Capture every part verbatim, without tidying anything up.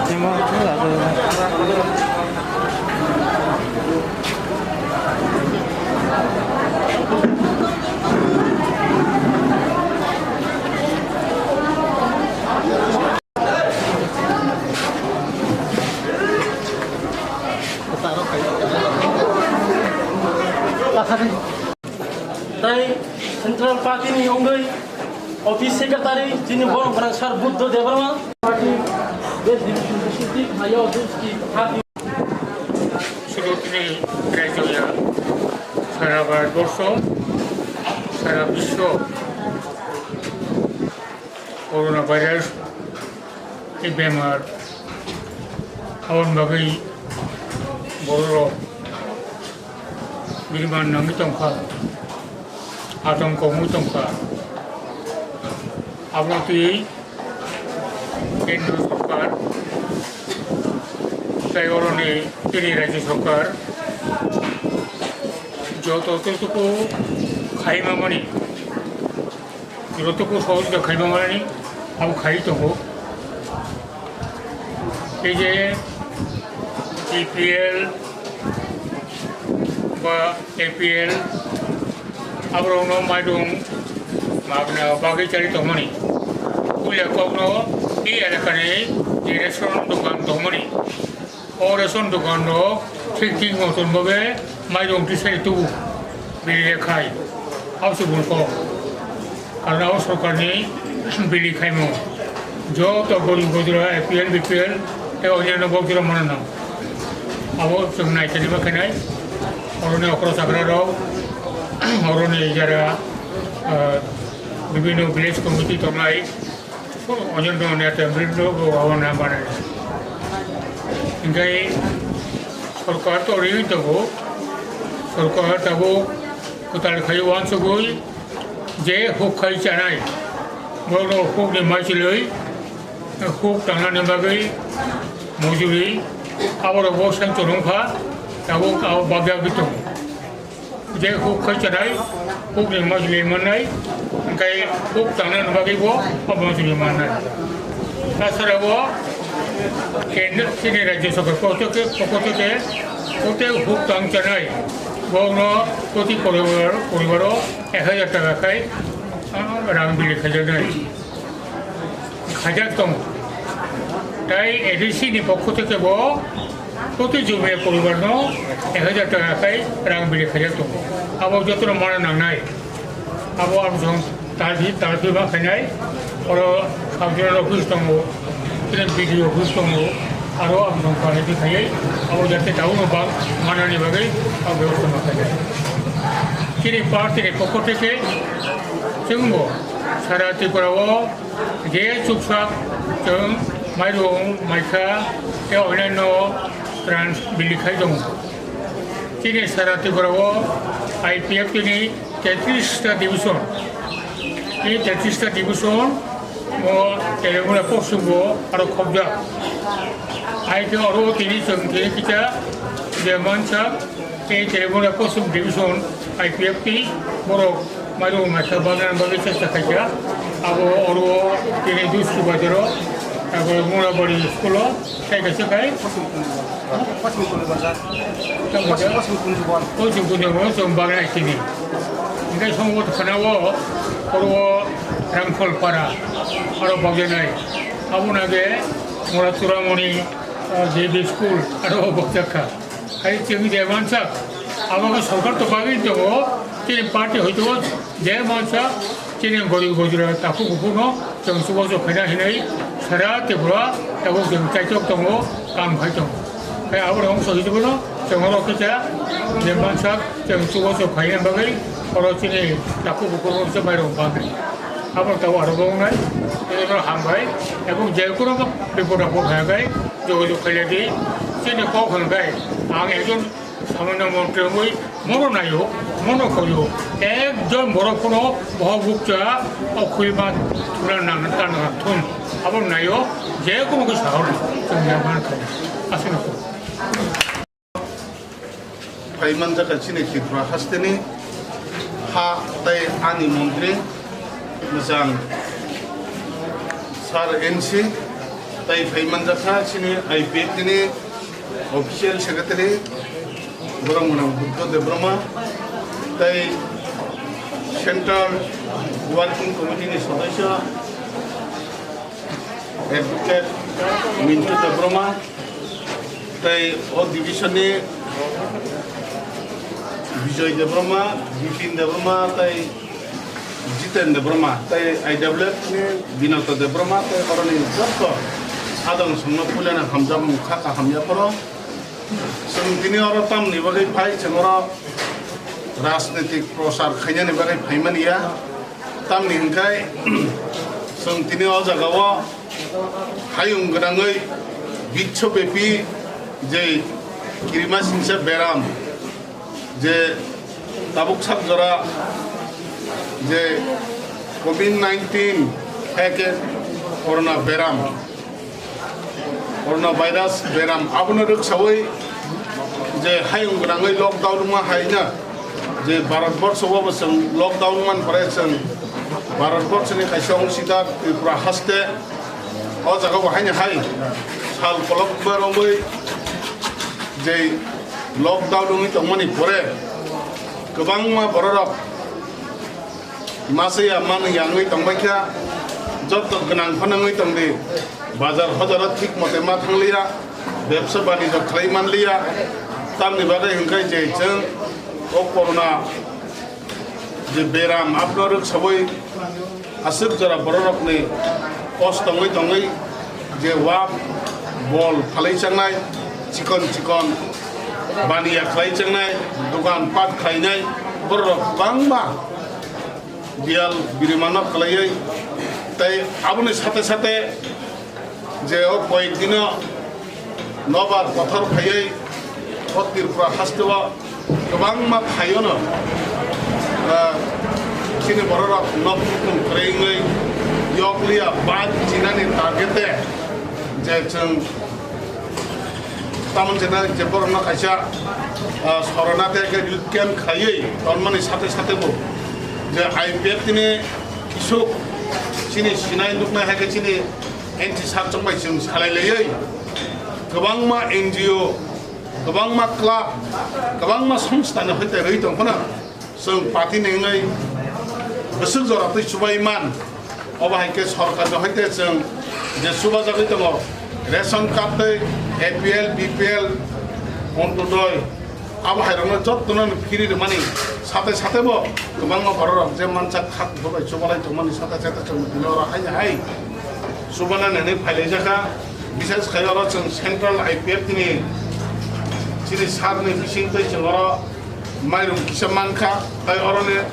Tai Central Party ni wngwi Office Secretary chini borok gwnang Sir Buddha Debbarma. Party West Division District Mayo Duski Party. শুধু তিনি রাজ্য, সারা ভারতবর্ষ, সারা বিশ্ব corona virus, এই বেমার, aboni bagwi bororok biriman nangwi tongkha, atongko wngwi tongkha. Abono twi kendro sorkar tei oroni chini rajyo sorkar joto jotoku khaima mani, jotoku sohojogita khaima mani abo khai tongo. Tei je B P L ba A P L aborokno mairung magna bagwi chari tongmani. Puila kokno tei elekani je ration dokan tongmani. O ration dokanrok thik thik moton bhabe mairung tisari tubu. Bili khai. Abose bul kok. Karon abo sorkarni bili khaimung. Joto gorib gojra A P L, B P L tei onyanno bokjora mano nang. Abo chwng nai tongma khainai. Oroni okra chakra rok, oroni jara, ah, bibhinno village committee tongnai, onyanno neta bwrwi rok bo abo na banai. Hinkhe sorkar to ri tongo, sorkar tabuk kwtal khai uansugwi je huk khai chanai, borok hukni maichilwi huk tangnani bagwi mujuri aborok bo sanchor wngkha, tabuk abo bagyagwi tongo. Je huk khai chanai, hukni maichilwi mannai, hinkhe huk tangnani bagwi bo abo maichilwi mannai. Tasara bo kendro chini rajyo sorkar koto ke, koto ke, kote huk tang chanai, bono proti poribar, poribaro ek hajar taka khai, ah, rang bili khaijaknai. Khajak tongo. Tai A D C ni pokho theke bo proti jumia poribar no ek hajar taka khai rang bili khajak tongo. Abo jotono mana nangnai. Abo ang jong talbi, talbi ba khainai. Oro sub zonal office tongo, tini B D O office tongo. Aro ang jong talbi khaiwi abo jate daono ba manani bagwi ang bebostha ma khainai. Chini party ni pokho theke chwngbo sara Tripura o je chuksak chwng mairung, maikha tei onyanno trans bili khai tongo. Chini sara Tripura o I P F T ni tetris ta division, tei tetris ta division o Telangana poschim bo aro khobjak. Hai khe oro tini chwng tini kisa je mansa tei Telangana poschim division I P F T borok mairung maikha bagna bagwi chesta khaikha. Abo oro tini Duski bazar o, abo Murabari school o, tei kaisa khai. Poschim Kunju bazar. Tamo Poschim, Poschim Kunju bazar. Poschim Kunju bazar o chwng bagna tini. Hinkhe songwt khana o oro Rangkhol para aro bagjanai. Abo nage Mura Churamoni, ah, J B school aro bagjakha. Hai chwng je mansak, abo khe sorkar to bagwi tongo, chini party hoito je mansak, chini gorib gojra takhuk bukhukno chwng chubachu khaina hinwi sara Tripura tabuk chwng chaitok tongo, kam khai tongo. Hai abo rong sohi jebono chwng oro kisa je mansak chwng chubachu khaina bagwi oro chini takhuk bukhukno se mairok bagwi. Abo tabuk aro bo wngnai, oro hambai, ebong je kono bipod apod hai khai jogajog khailadi, chini kok hwn khai ang ekjon Samonya montri wngwi mono naio, mono khoio. Ekjon borok phano bohok bukcha o khwi ma thuna nang tan thun. Abo naio, je kono khe sahor chwng ya man khai. Aswk. Phai man jaka chini Tripura hasteni ha tei ani montri mwchang Sir N C. Tai phai manjakha chini I P F T ni official secretary borok mwnang Buddha Debbarma, tai Central Working Committee ni sodosyo Advocate Mintu Debbarma, tai o division ni Bijoy Debbarma, Bipin Debbarma, tai Jiten Debbarma, tai I W F ni Binata Debbarma, tai oroni joto adang songno puilano hamjakmung kha kaham yapharo. Chwng tini oro tamni bagwi phai, chwng oro rajnitik prochar khainani bagwi phaimani ya. Tamni hwnkhe chwng tini o jagao hayung gwnangwi biswabepi je kirima singsa beram, je tabuk sak jora je covid nineteen hai khe corona beram, corona virus beram, abono rwksawi je hayung gwnangwi lockdown wngma hai na, je Bharat borsho o bo chwng lockdown man pore, chwng Bharat borsho ni kaisa ongsidak Tripura haste o jaga bo haino hai sal kolok barongwi je lockdown wngwi tongmani pore kwbangma bororok masa ya manwi ya wngwi tongbaikha, joto gwnang phano wngwi tongdi, bazar hojaro thik mote ma thangliya, bebsa banijyo khlai manliya, tamni bagwi hwnkhe je chwng o corona je beram abono rwksawi aswk jora bororokni kosto wngwi tongwi je wak bol phalwi changnai, chikon chikon baniya khlai changnai, dogan pat khlainai bororok kwbangma biyal birimano kwlaiwi, tei aboni sate sate je o koyek dino nobar kothor phaiwi o Tripura hasteo kwbangma phaiono, ah, chini bororok nok kutung kwrwi wngwi yok liya bike chinani targete je chwng tamoni jena je borokno kaisa, ah, sorona tei khe youth camp khaiwi tonmani sate sate bo je I P F T ni kisuk chini sinai nuknai hai khe chini N T sir chongbai chwng salai laiwi kwbangma N G O, kwbangma club, kwbangma songstha ni hoite rwi tong phano chwng party ni wngwi bwswk jora twi chubai man. Obo hai khe sorkar ni hoite chwng je chubajagwi tongo, ration card tei A P L, B P L, Ontodoi, abo hairokno jottono no phiri rwmani sate sate bo kwbangma bororok je mansa kha kuphur bai chubalai tongmani sate sate chwng tini oro haino hai chubanani hinwi phailaijak kha. Bishes khai oro chwng Central I P F T ni chini sir ni bising twi chwng oro mairum kisa mankha, tai oroni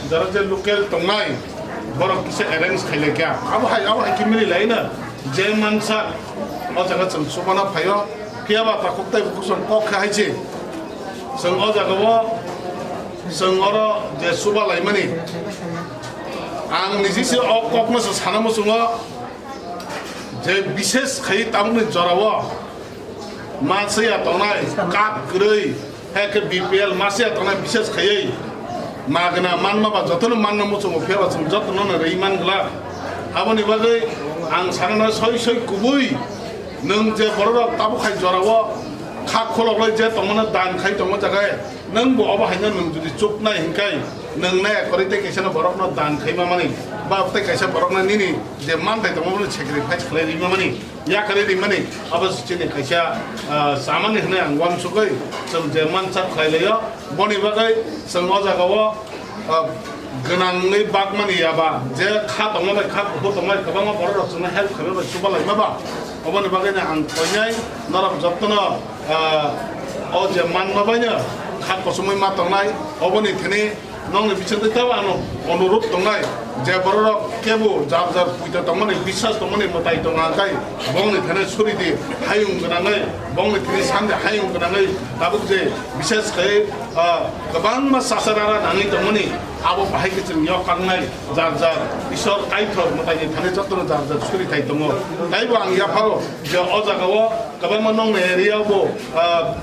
jora je local tongnai borok kisa arrange khailaikha. Abo hai, abo hai khe mili laina je mansa o jaga chwng chubana phaio. Phiya ba takhuk tei bukhuk chwng kok khe hai se. Chwng o jaga o chwng oro je chuba laimani, ang niji se o kokno se sana muchungo je bishes khai tamni jora o ma se ya tongnai kak kwrwi, hai khe B P L ma se ya tongnai bishes khaiwi magna manma ba jotono manna muchungo, phiya ba chwng jotono no rwi man glak. Aboni bagwi ang sana soi soi kubui nwng je bororok tabuk hai jora o kha kholoklai je tongmano dan khai tongo jaga, nwng bo obo haino nwng jodi chuknai hinkhai nwng naya kwrwi tei kaisa no borokno dan khaima mani ba tei kaisa borokno nini je manthai tongmani sacrifice khlai rima mani, yakarwi rimani, abo se chini kaisa, ah, chamani hwnwi ang uansugwi chwng je mansa khlai laio. Boni bagwi chwng o jaga o, ah, gwnangwi bakmani yaba je kha tongma bai kha kuphur tongma bai kwbangma borok rok chwngno help khaima bai chuba laima ba, oboni bagwi no ang koinai norok jotono, ah, o je manma bai no kha kochomwi ma tongnai, oboni thani nokni bisingtwi tei ano onurudh tongnai je bororok kebo jar jar puito tongmani, biswas tongmani mwtai tongo, hwnkhe bongni thani suri di hayung gwnangwi, bongni thani sandi hayung gwnangwi tabuk je bishes khai, ah, kwbangma chachara nangwi tongmani, abo bahai khe chwng yok kangnai jar jar Isor Kaitor mwtaini thani jotono jar jar suri thai tongo. Taibo ang yapharo je o jagao kwbangma nokni area o bo, ah,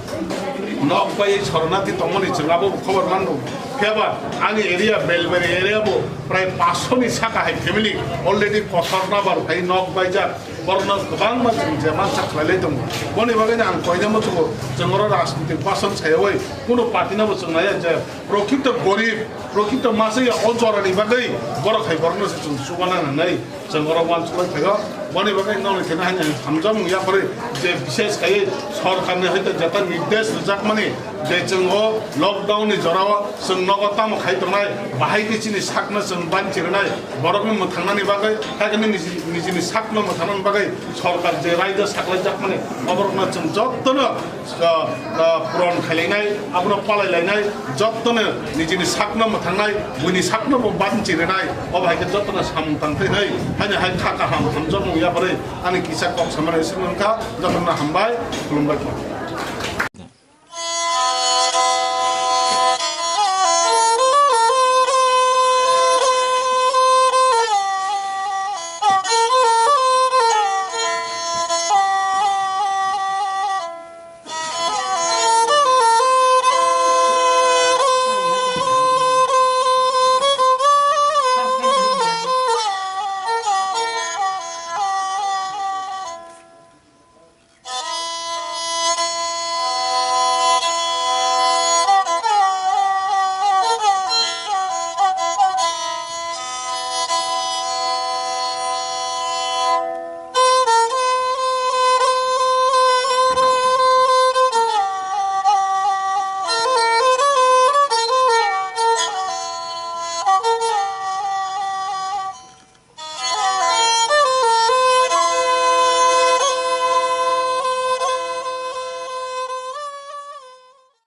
Nok bai sornati tongmani chwng abo khobor mano. Phiyaba ani area, Belbari area bo prai paanch sho ni saka hai family already kotor nabar khai nok baijak. Borokno kwbangma chwng je mansa khlailai tongo. Boni bagwi ang koina muchungo chwng oro rajnitik bason sayawi kuno party no bo chwng naiya je prokrito gorib, prokrito masa ya o jorani bagwi borok hai borokno se chwng chubana nangnai. Chwng oro uansuknai phaio, boni bagwi nokni thani haino hamjakmung yaphari je bishesh khaiwi sorkarni hai jeta nirdesh rwjakmani je chwng o lockdown ni jorao chwng nogo tamo khai tongnai, bahai khe chini sakno chwng banchi rwnai, borokno mwthangnani bagwi, haikhe nini, nijini sakno mwthangnani bagwi sorkar je raida saklaijakmani, oborokno chwng jottono ah, ah, puron khailainai, abono palailainai, jottono nijini sakno mwthangnai, buini sakno bo banchi rwnai, obo hai khe jottono samung tang thai nai, haino hai kha kaham hamjakmung yaphari ani kisa kok samani simi wngkha, jottono hambai, khulumbai.